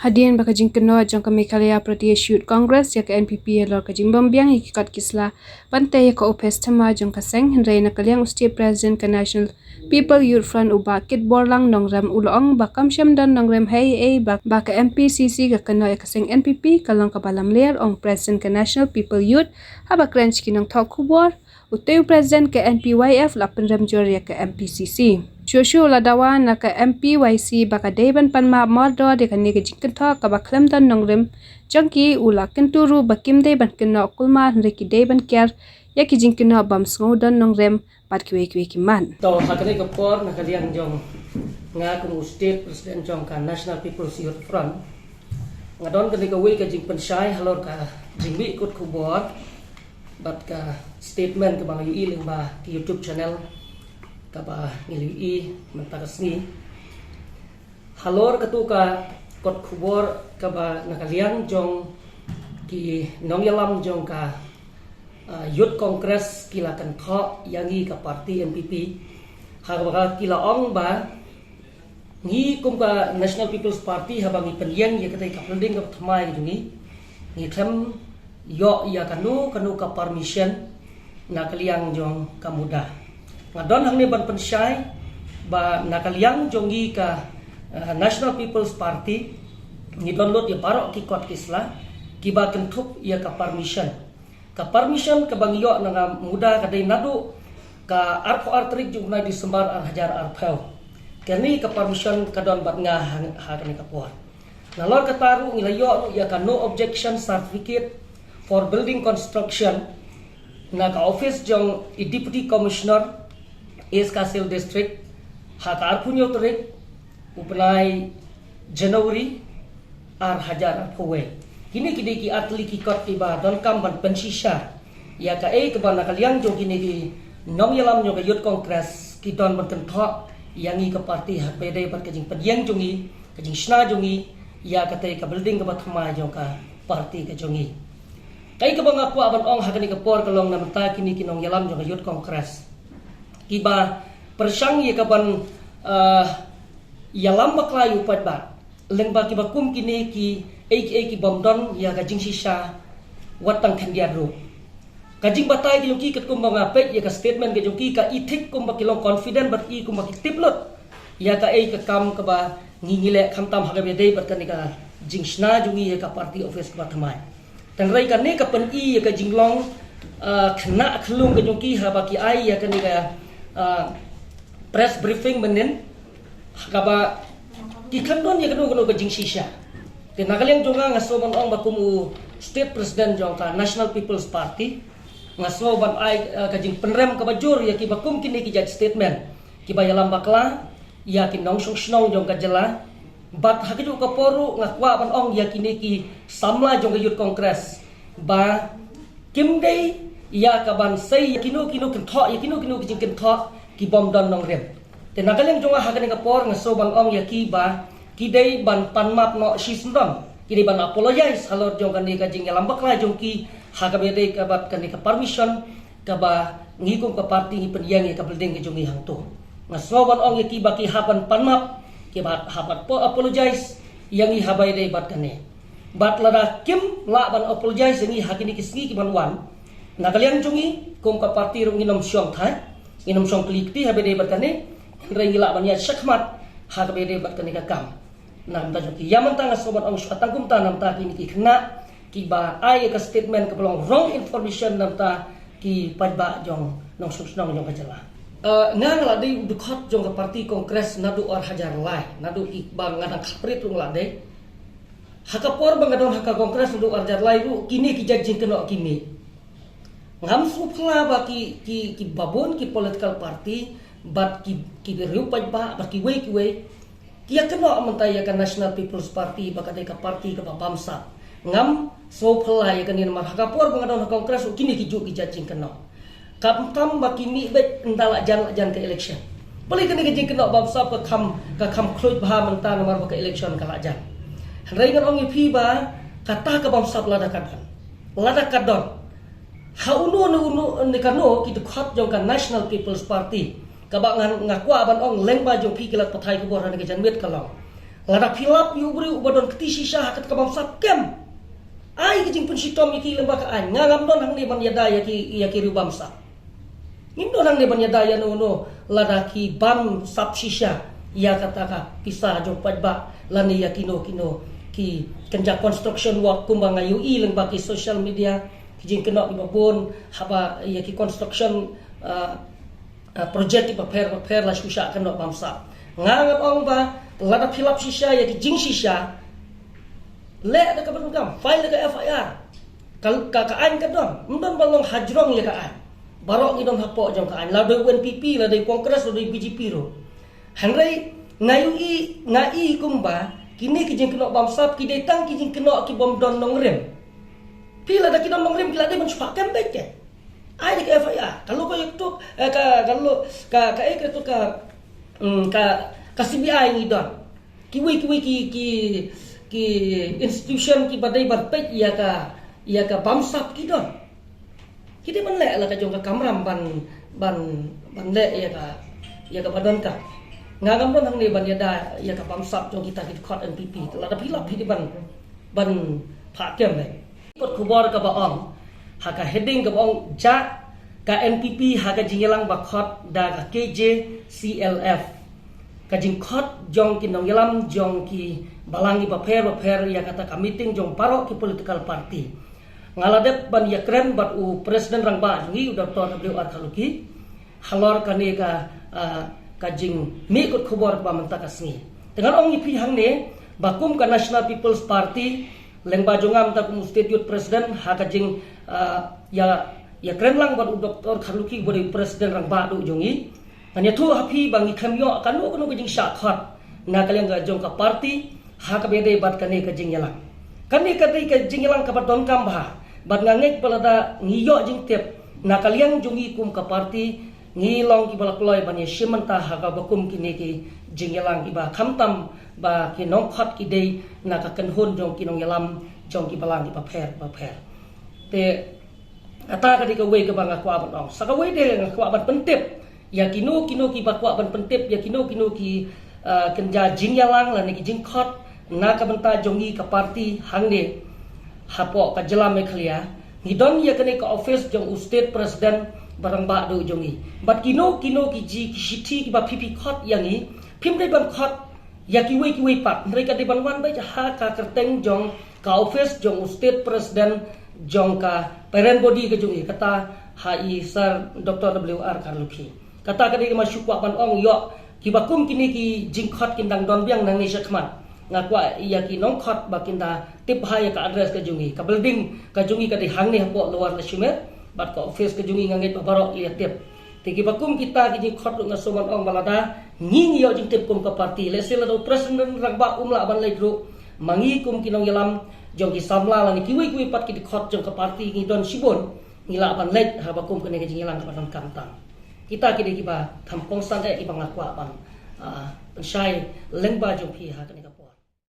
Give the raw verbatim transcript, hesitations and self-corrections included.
Hadien ba ka jingkynnoh jong ka Meghalaya Pradesh Youth Congress ïa ka N P P halor ka jingbym biang ïa ki kot ki sla ban tei ïa ka ophis thma jong ka seng, hynrei na ka liang u State President ka National People Youth Front u Bah Kitborlang Nongrem u la ong ba kam shym don nongrim hei ei ba, ba ka M P C C ka kynnoh ïa ka seng N P P ka long kaba lamler. Ong President ka National People Youth haba kren sha ki nongthoh khubor, utei u President ka N P Y F la pynrem jur ïa ka M P C C. Shuh shuh u la dawa na ka M P Y C ba ka dei ban pan map mardor ïa kane ka jingkynnoh kaba khlem don nongrim jong ki. U la kyntu ruh ba kim dei ban kynnoh kulmar, hynrei ki dei ban kiar ïa ki jingkynnoh bym sngew don nongrim bad kiwei kiwei ki mat. To, ha kane ka por, na ka liang jong nga kum u State President jong ka National People's Youth Front, nga don kane kawei ka jingpynshai halor ka jingmih kot khubor bad ka statement kaba nga ïohi lyngba ki YouTube channel kaba ngi la ïohi mynta ka sngi. Halor katu ka kot khubor kaba na ka liang jong ki nongïalam jong ka, ah, Youth Congress ki la kynthoh ïa ngi ka party N P P, ha kaba ki la ong ba ngi kum ka National People's Party haba ngi pynïeng ïa katei ka building kaba thymmai jong ngi, ngi khlem ïoh ïa kano kano ka permission na ka liang jong ka MUDA. Nga don hangne ban pynshai ba na ka liang jong ngi ka, eh, National People's Party, ngi don lut ïa baroh ki kot ki sla kiba kynthup ïa ka permission. Ka permission kaba ngi ïoh na ka MUDA ka dei naduh ka arphew ar tarik jong u bnai December ar hajar arphew. Kane ka permission ka don bad nga ha, ha kane ka por. Nalor kata ruh ngi la ïoh ruh ïa ka no objection certificate for building construction na ka office jong i Deputy Commissioner East Khasi Hills District ha ka arphew hynñiew tarik u bnai January ar hajar arphew wei. Kine ki dei ki ar tylli ki kot kiba donkam ban pynshisha ïa kaei kaba na ka liang jong kine ki nongïalam jong ka Youth Congress ki don ban kynthoh ïa ngi ka party ha kaba ïadei bad ka jingpynïeng jong ngi, ka jingshna jong ngi ïa katei ka building kaba thymmai jong ka party ka jong ngi. Kaei kaba nga kwah ban ong ha kane ka por ka long na mynta kine ki nongïalam jong ka Youth Congress kiba pyrshang ïa kaban, ah, ïalam bakla ïa u paidbah lyngba kiba kum kine kiei kiei kibym don ïa ka jingshisha wat tang khyndiat ruh. Ka jingbatai ka jong ki katkum ba nga peit ïa ka statement ka jong ki, ka i thik kumba ki long confident bad i kumba ki tip lut ïa kaei ka kam kaba ngi ngi leh khamtam ha kaba ïadei bad kane ka jingshna jong ngi ïa ka party office kaba thymmai. Tang hynrei kane ka pyni ïa ka jinglong, ah, khynnah khyllood ka jong ki haba ki ai ïa kane ka, ah, press briefing mynnin ha kaba ki khlem don ïa kano kano ka jingshisha. Te na ka liang jong nga, nga sngew ban ong ba kum u State President jong ka National People's Party, nga sngew ban ai, ah, ka jingpynrem kaba jur ïa kiba kum kine ki jait statement kiba ïalam bakla ïa ki nongshong shnong jong ka jylla. Bad ha kajuh ka por ruh nga kwah ban ong ïa kine ki samla jong ka Youth Congress ba kim dei ïa kaban sei ïa kino kino kynthoh, ïa kino kino ki jingkynthoh kibym don nongrim. Te na ka liang jong nga ha kane ka por nga sngew ban ong ïa ki ba ki dei ban pan map noh shisyndon, ki dei ban apologize halor jong kane ka jingïalam bakla jong ki ha kaba ïadei bad kane ka permission kaba ngi kum ka party ngi pynïeng ïa ka building ka jong ngi hangto. Nga sngew ban ong ïa ki ba ki hap ban pan map, ki ba hap ban po-, apologize ïa ngi ha kaba ïadei bad kane. Bad lada kim lah ban apologize ïa ngi ha kine ki sngi kiban wan, na ka liang jong ngi kum ka party ruh ngin ym shong thait, ngin ym shong kli kti ha kaba ïadei bad kane, hynrei ngi lah ban ïaid shakhmat ha kaba ïadei bad kane ka kam. Na ka bynta jong ki, ïa mynta nga sngew ban ong shuwa tang kumta na ka bynta kine ki khynnah kiba ai ïa ka statement kaba long wrong information na ka bynta ki paidbah jong nongshong shnong jong ka jylla. Eh, nga nga la dei u dkhot jong ka party Congress naduh ar hajar lai, naduh kiba nga dang khlaprit ruh nga la dei. Ha ka por ba nga don ha ka Congress naduh ar hajar lai ruh kine ki jait jingkynnoh ki mih. Ngam sngewphylla ba ki, ki, kiba bun ki political party bad ki, ki riew paidbah bad kiwei kiwei ki ïa kynnoh mynta ïa ka National People's Party ba ka dei ka party kaba bamsap. Ngam sngewphylla ïa kane namar ha ka por ba nga don ha Congress ruh kine ki juh ki jait jingkynnoh. Khamtam ba ki mih beit ynda la jan la jan ka election. Balei kane ka jingkynnoh bamsap ka kham, ka kham khluit bha mynta namar ba ka election ka la jan. Hynrei ngan ong ïa phi ba kata ka bamsap lada ka don, lada ka don ha uno ne uno ne kano ki dkhot jong ka National People's Party, kaba nga, nga kwah ban ong lyngba jong phi ki lad pathai khubor ha kane ka janmiet ka long Lada phi lap ïa u briew uba don kti shisha ha kata ka bamsap, kem. Ai ka jingpynshitom ïa ki lyngba ka aiñ. Nga ngam don hangne ban ïada ïa ki, ïa ki riew bamsap. Ngim don hangne ban ïada ïa no no lada ki bamsap shisha ïa kata ka pisa jong paidbah lane ïa kino kino ki kynja construction work kumba nga ïohi lyngba ki social media, ki jingkynnoh kiba bun haba ïa ki construction, ah, ah, project kiba pher ba pher la shu shah kynnoh bamsap. Nga ngan ong ba lada phi lap shisha ïa ki jingshisha, leh da kaba donkam, file da ka F I R. Ka, ka, ka aiñ ka don, ym don ba long hajrong ïa ka aiñ. Baroh ngi don hapoh jong ka aiñ, la dei u N P P, la dei Congress, la dei B J P ruh. Hynrei nga ïohi, nga i kumba kine ki jingkynnoh bamsap ki dei tang ki jingkynnoh ki bym don nongrim. Phi lada ki don nongrim ki la dei ban shu phah kem beit ke. Ai da ka F I R, ka lo ka ïa tu, eh, ka, ka lo, ka, ka, eh, ka tu ka, mm, ka, ka C B I ngi don. Kiwei kiwei ki, ki, ki institution kiba dei ban peit ïa ka, ïa ka bamsap ki don. Ki dei ban leh la ka jong ka kamram ban, ban, ban leh ïa ka, ïa kaba donkam. Nga ngam don hangne ban ïada ïa ka bamsap jong kita ki dkhot N P P. Lada phi lap phi dei ban, ban phah kem beit. Kot khubor kaba ong ha ka heading kaba ong jah ka N P P ha ka jingïalang ba khot da ka K J C L F, ka jingkhot jong ki nongïalam jong ki balang kiba pher ba pher ïa kata ka meeting jong baroh ki political party. Nga la dep ban ïakren bad u President Rangbah jong ngi, u Doctor W R Kharlukhi, halor kane ka, ah, ka jingmih kot khubor ba mynta ka sngi. Te ngan ong ïa phi hangne ba kum ka National People's Party, lyngba jong nga mynta kum u State Youth President ha ka jing, ah, ïa, ïakren lang bad u Doctor Kharlukhi uba dei u President Rangbah duh jong ngi. Ngan ïathuh ha phi ba ngi khlem ïoh kano kano ka jingshah khot na ka liang ka jong ka party ha kaba ïadei bad kane ka jingïalang. Kane ka dei ka jingïalang kaba donkam bha bad nga ngeit ba lada ngi ïoh jingtip na ka liang jong ngi kum ka party, ngi long kiba la kloi ban ïashim bynta ha kaba kum kine ki jingïalang kiba khamtam ba ki nongkhot ki dei na ka kynhun jong ki nongïalam jong ki balang kiba pher ba pher. Te kata ka dei kawei kaba nga kwah ban ong. Sa kawei de nga kwah ban pyntip ïa kino kino kiba kwah ban pyntip ïa kino kino ki, ah, kynja jingïalang lane ki jingkhot na ka bynta jong ngi ka party hangne hapoh ka jylla Meghalaya. Ngi don ïa kane ka office jong u State President ba rangbah duh jong ngi. Bad kino kino ki ji ki shithi kiba phi phi khot ïa ngi, phim dei ban khot ïa kiwei kiwei pat, hynrei ka dei ban wan beit ha ka kyrteng jong ka office jong u State President jong ka parent body ka jong ngi, kata ha i Sir Doctor W R Kharlukhi. Kata ka dei kaba nga shu kwah ban ong ïoh kiba kum kine ki jingkhot kin dang don biang nangne shakhmat. Nga kwah ïa ki nongkhot ba kin da tip bha ïa ka address ka jong ngi. Ka building ka jong ngi ka dei hangne hapoh Lower Leshimer bad ka office ka jong ngi nga ngeit ba baroh ïa tip. Te kiba kum kita ki jingkhot ruh nga sngewbha ban ong ba lada ngi ngi ïoh jingtip kum ka party, lehse lada u President rangbah um lah ban leit ruh, ma ngi kum ki nongïalam jong ki samla lane kiwei kiwei pat ki dkhot jong ka party ngi don shibun, ngi lah ban leit haba kum kane ka jingïalang kaba donkam tam. Kita ki dei kiba kham kongsan eh kiba nga kwah ban, ah, pynshai lyngba jong phi ha kane ka por.